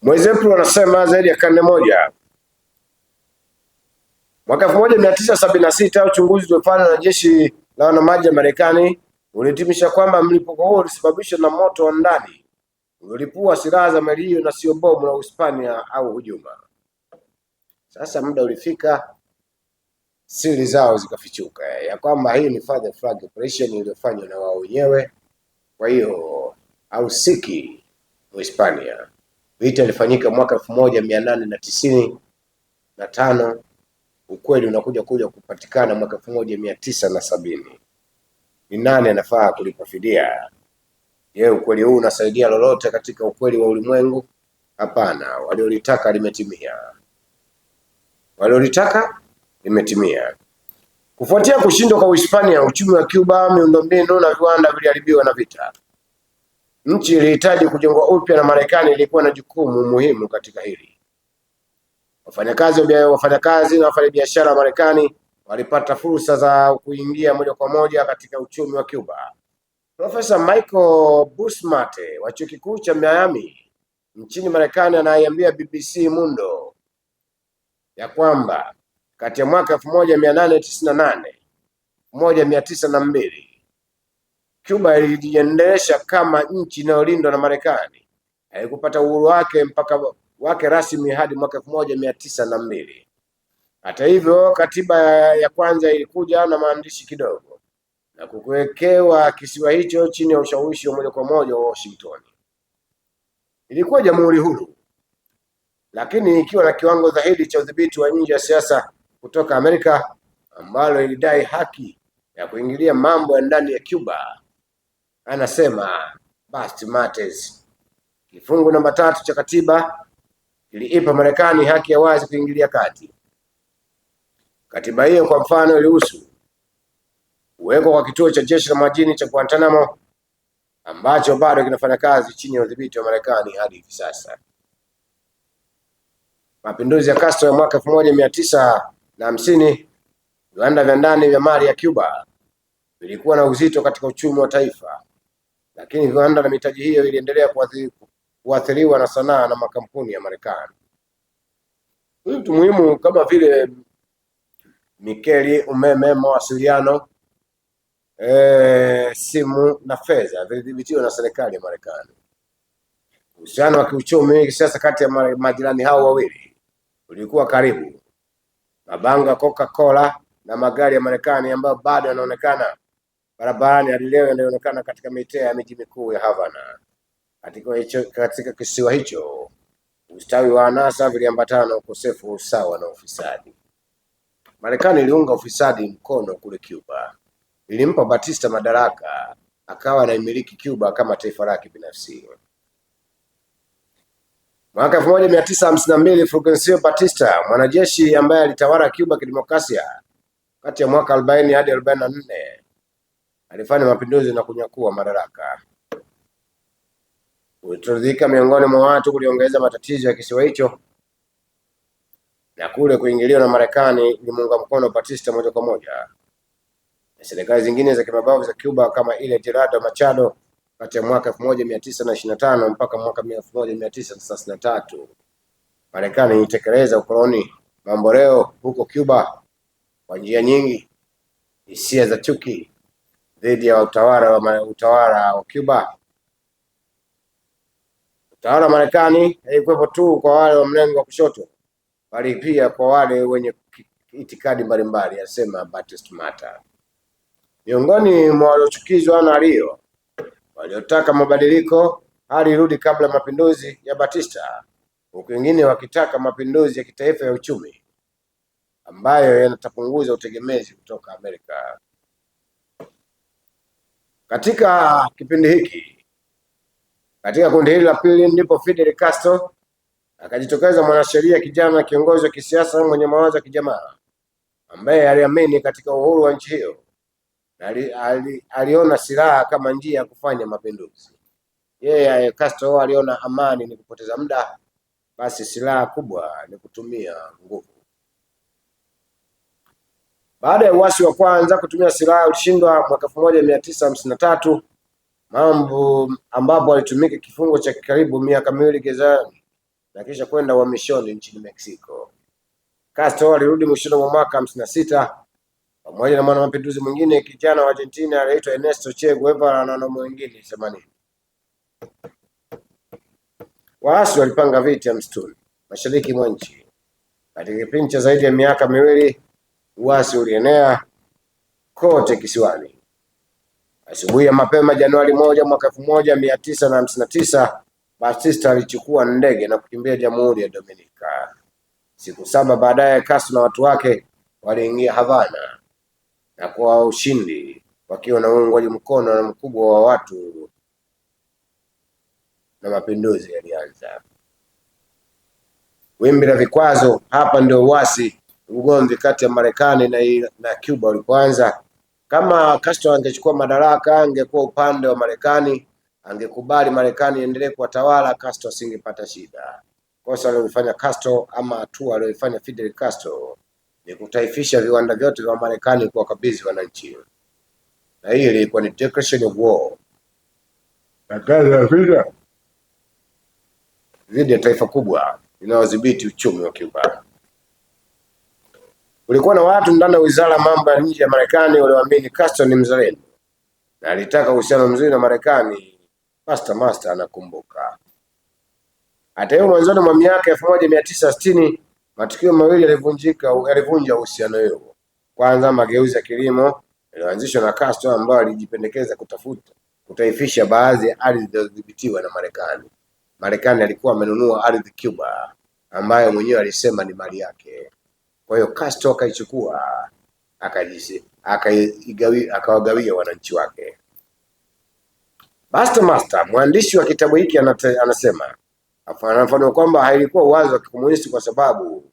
Mwezi Aprili wanasema zaidi ya karne moja. Mwaka 1976 uchunguzi uliofanywa na jeshi la wanamaji ya Marekani ulihitimisha kwamba mlipuko huo ulisababishwa na moto wa ndani uliolipua silaha za meli hiyo na sio bomu la Uhispania au hujuma. Sasa muda ulifika, siri zao zikafichuka ya kwamba hii ni Father Flag Operation iliyofanywa na wao wenyewe. Kwa hiyo hausiki Uhispania. Vita ilifanyika mwaka 1895. Ukweli unakuja kuja kupatikana mwaka 1970. Ni nani anafaa kulipa fidia? Je, ukweli huu unasaidia lolote katika ukweli wa ulimwengu? Hapana, waliolitaka limetimia, waliolitaka limetimia. Kufuatia kushindwa kwa Uhispania, uchumi wa Cuba, miundombinu na viwanda viliharibiwa na vita. Nchi ilihitaji kujengwa upya na Marekani ilikuwa na jukumu muhimu katika hili. Wafanyakazi na wafanyabiashara wa Marekani walipata fursa za kuingia moja kwa moja katika uchumi wa Cuba. Profesa Michael Busmate wa Chuo Kikuu cha Miami nchini Marekani anaiambia BBC Mundo ya kwamba kati ya mwaka 1898 1902 Cuba ilijiendesha kama nchi inayolindwa na Marekani. Haikupata uhuru wake mpaka wake rasmi hadi mwaka 1902. Hata hivyo, katiba ya kwanza ilikuja na maandishi kidogo na kukuwekewa kisiwa hicho chini ya ushawishi wa moja kwa moja wa Washington. Ilikuwa jamhuri huru, lakini ikiwa na kiwango dhahiri cha udhibiti wa nje ya siasa kutoka Amerika, ambalo ilidai haki ya kuingilia mambo ya ndani ya Cuba, anasema Bast Mates. Kifungu namba 3 cha katiba kiliipa Marekani haki ya wazi kuingilia kati. Katiba hiyo kwa mfano ilihusu kuwekwa kwa kituo cha jeshi la majini cha Guantanamo ambacho bado kinafanya kazi chini ya udhibiti wa Marekani hadi hivi sasa. Mapinduzi ya Castro ya mwaka 1950, viwanda vya ndani vya mali ya Cuba vilikuwa na uzito katika uchumi wa taifa, lakini viwanda na mitaji hiyo iliendelea kuathiriwa na sanaa na makampuni ya Marekani. Vitu muhimu kama vile nikeli, umeme, mawasiliano, simu na fedha vilidhibitiwa na serikali ya Marekani. Uhusiano wa kiuchumi kisiasa kati ya majirani hao wawili ulikuwa karibu. Mabango ya Coca-Cola na magari ya Marekani ambayo bado yanaonekana barabarani hadi leo yanaonekana katika mitaa ya miji mikuu ya Havana. Katika kisiwa hicho, ustawi wa anasa viliambatana na ukosefu wa usawa na ufisadi. Marekani iliunga ufisadi mkono kule Cuba. Ilimpa Batista madaraka, akawa anaimiliki Cuba kama taifa lake binafsi. Mwaka 1952 Fulgencio Batista, mwanajeshi ambaye alitawala Cuba kidemokrasia kati ya mwaka 40 hadi 44, alifanya mapinduzi na kunyakua madaraka. Kutoridhika miongoni mwa watu kuliongeza matatizo ya kisiwa hicho, na kule kuingiliwa na Marekani ilimuunga mkono Batista moja kwa moja. Na serikali zingine za kimabavu za Cuba kama ile Gerardo Machado kati ya mwaka 1925 mpaka mwaka 1933. Marekani ilitekeleza ukoloni mamboleo huko Cuba kwa njia nyingi. Hisia za chuki dhidi ya utawala wa Cuba, utawala wa Marekani haikuwepo tu kwa wale wa mlengo wa kushoto, bali pia kwa wale wenye itikadi mbalimbali, asema Baptist Mata. Miongoni mwa waliochukizwa na Rio, waliotaka mabadiliko hali irudi kabla ya mapinduzi ya Batista, huku wengine wakitaka mapinduzi ya kitaifa ya uchumi ambayo yatapunguza utegemezi kutoka Amerika. Katika kipindi hiki, katika kundi hili la pili, ndipo Fidel Castro akajitokeza mwanasheria kijana, kiongozi wa kisiasa mwenye mawazo ya kijamaa ambaye aliamini katika uhuru wa nchi hiyo na aliona silaha kama njia ya kufanya mapinduzi. Yeye Castro aliona amani ni kupoteza muda, basi silaha kubwa ni kutumia nguvu. Baada ya uasi wa kwanza kutumia silaha ulishindwa mwaka 1953, mambo ambapo alitumika kifungo cha karibu miaka 2 gerezani na kisha kwenda uhamishoni nchini Mexico. Castro alirudi mwishoni mwa mwaka 56 pamoja na mwanamapinduzi mwingine kijana wa Argentina aliyeitwa Ernesto Che Guevara na wanaume wengine 80. Waasi walipanga vita msituni mashariki mwa nchi. Katika kipindi cha zaidi ya miaka 2, uasi ulienea kote kisiwani. Asubuhi ya mapema Januari 1 mwaka 1959, Batista alichukua ndege na kukimbia Jamhuri ya Dominika. Siku 7 baadaye, Castro na watu wake waliingia Havana na kwa ushindi, wakiwa na uungwaji mkono na mkubwa wa watu, na mapinduzi yalianza. Wimbi la vikwazo. Hapa ndio uasi, ugomvi kati ya Marekani na Cuba ulipoanza. Kama Castro angechukua madaraka, angekuwa upande wa Marekani, angekubali Marekani iendelee kuwatawala, Castro asingepata shida. Kosa alilofanya Castro ama hatua aliyoifanya Fidel Castro ni kutaifisha viwanda vyote vya Marekani kuwakabidhi wananchi, na hii ilikuwa ni declaration of war, tangazo la vita dhidi ya taifa kubwa linalodhibiti uchumi wa Cuba. Kulikuwa na watu ndani ya wizara ya mambo ya nje ya Marekani walioamini Castro ni mzalendo na alitaka uhusiano mzuri na Marekani. Pastor Master anakumbuka. Hata hivyo, mwanzoni mwa miaka 1960 matukio mawili yalivunja uhusiano huo. Kwanza, mageuzi ya kilimo yaliyoanzishwa na Castro ambayo alijipendekeza kutafuta kutaifisha baadhi ya ardhi zilizodhibitiwa na Marekani. Marekani alikuwa amenunua ardhi Cuba ambayo mwenyewe alisema ni mali yake. Kwa hiyo Castro akaichukua akawagawia wananchi wake. Buster Master, mwandishi wa kitabu hiki, anasema anafafanua kwamba hailikuwa wazo wa kikomunisti kwa sababu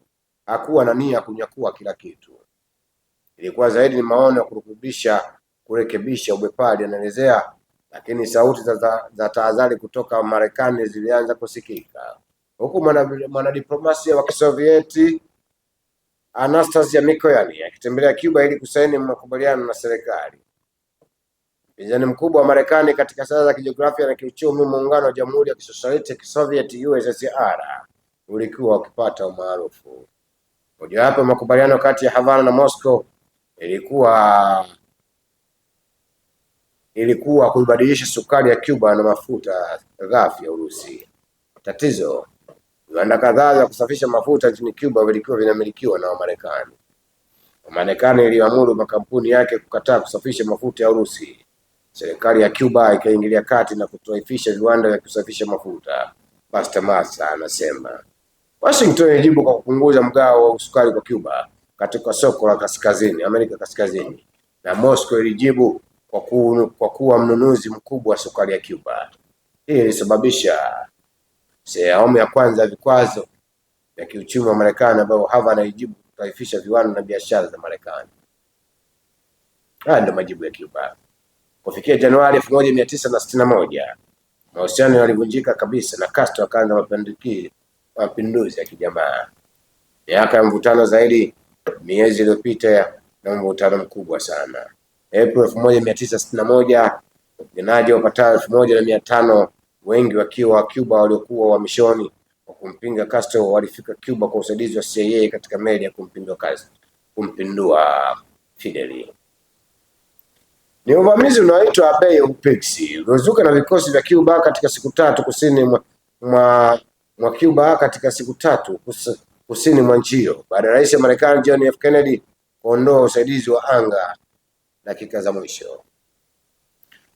hakuwa na nia kunyakua kila kitu. Ilikuwa zaidi ni maono ya kurekebisha ubepari, anaelezea. Lakini sauti za tahadhari kutoka Marekani zilianza kusikika, huku mwanadiplomasia wa Kisovieti Anastasia Mikoyan akitembelea Cuba ili kusaini makubaliano na serikali. Mpinzani mkubwa wa Marekani katika siasa za kijiografia na kiuchumi, muungano wa Jamhuri ya Kisosialisti ya Kisovieti USSR ulikuwa ukipata umaarufu. Mojawapo ya makubaliano kati ya Havana na Moscow ilikuwa kuibadilisha sukari ya Cuba na mafuta ghafi ya Urusi. Tatizo, viwanda kadhaa vya kusafisha mafuta nchini Cuba vilikuwa vinamilikiwa na Wamarekani. Wamarekani iliamuru makampuni yake kukataa kusafisha mafuta ya Urusi. Serikali ya Cuba ikaingilia kati na kutaifisha viwanda vya kusafisha mafuta. Pastor Massa anasema Washington ilijibu kwa kupunguza mgao wa sukari kwa Cuba katika soko la kaskazini, Amerika Kaskazini, na Moscow ilijibu kwa kuwa mnunuzi mkubwa wa sukari ya Cuba. Hii ilisababisha awamu ya kwanza ya vikwazo vya kiuchumi wa Marekani ambayo Havana ilijibu kutaifisha viwanda na biashara za Marekani. Haya ndio majibu ya Cuba. Kufikia Januari 1961 mahusiano yalivunjika kabisa na Castro akaanza mapinduzi ya kijamaa. Miaka ya mvutano zaidi, miezi iliyopita na mvutano mkubwa sana. Aprili 1961 wapiganaji wapatao 1500, wengi wakiwa wa Cuba waliokuwa uhamishoni wa kumpinga Castro, walifika Cuba kwa usaidizi wa CIA katika meli ya kumpindua Fidel. Ni uvamizi unaoitwa Bay of Pigs uliozuka na vikosi vya Cuba katika siku 3 kusini mwa Cuba katika siku 3 kusini mwa nchi hiyo baada ya rais wa Marekani John F Kennedy kuondoa usaidizi wa anga dakika za mwisho.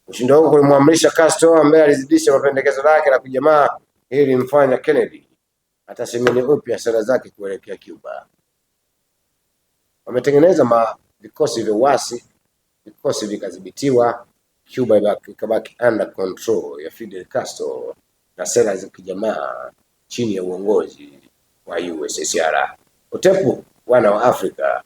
Ushindi huo ulimwamrisha Castro, ambaye alizidisha mapendekezo yake la kijamaa. Hili ilimfanya Kennedy atathmini upya sera zake kuelekea Cuba. Wametengeneza vikosi vya uasi, vikosi vikadhibitiwa, Cuba ikabaki under control ya Fidel Castro na sera za kijamaa chini ya uongozi wa USSR. Utepu wana wa Afrika.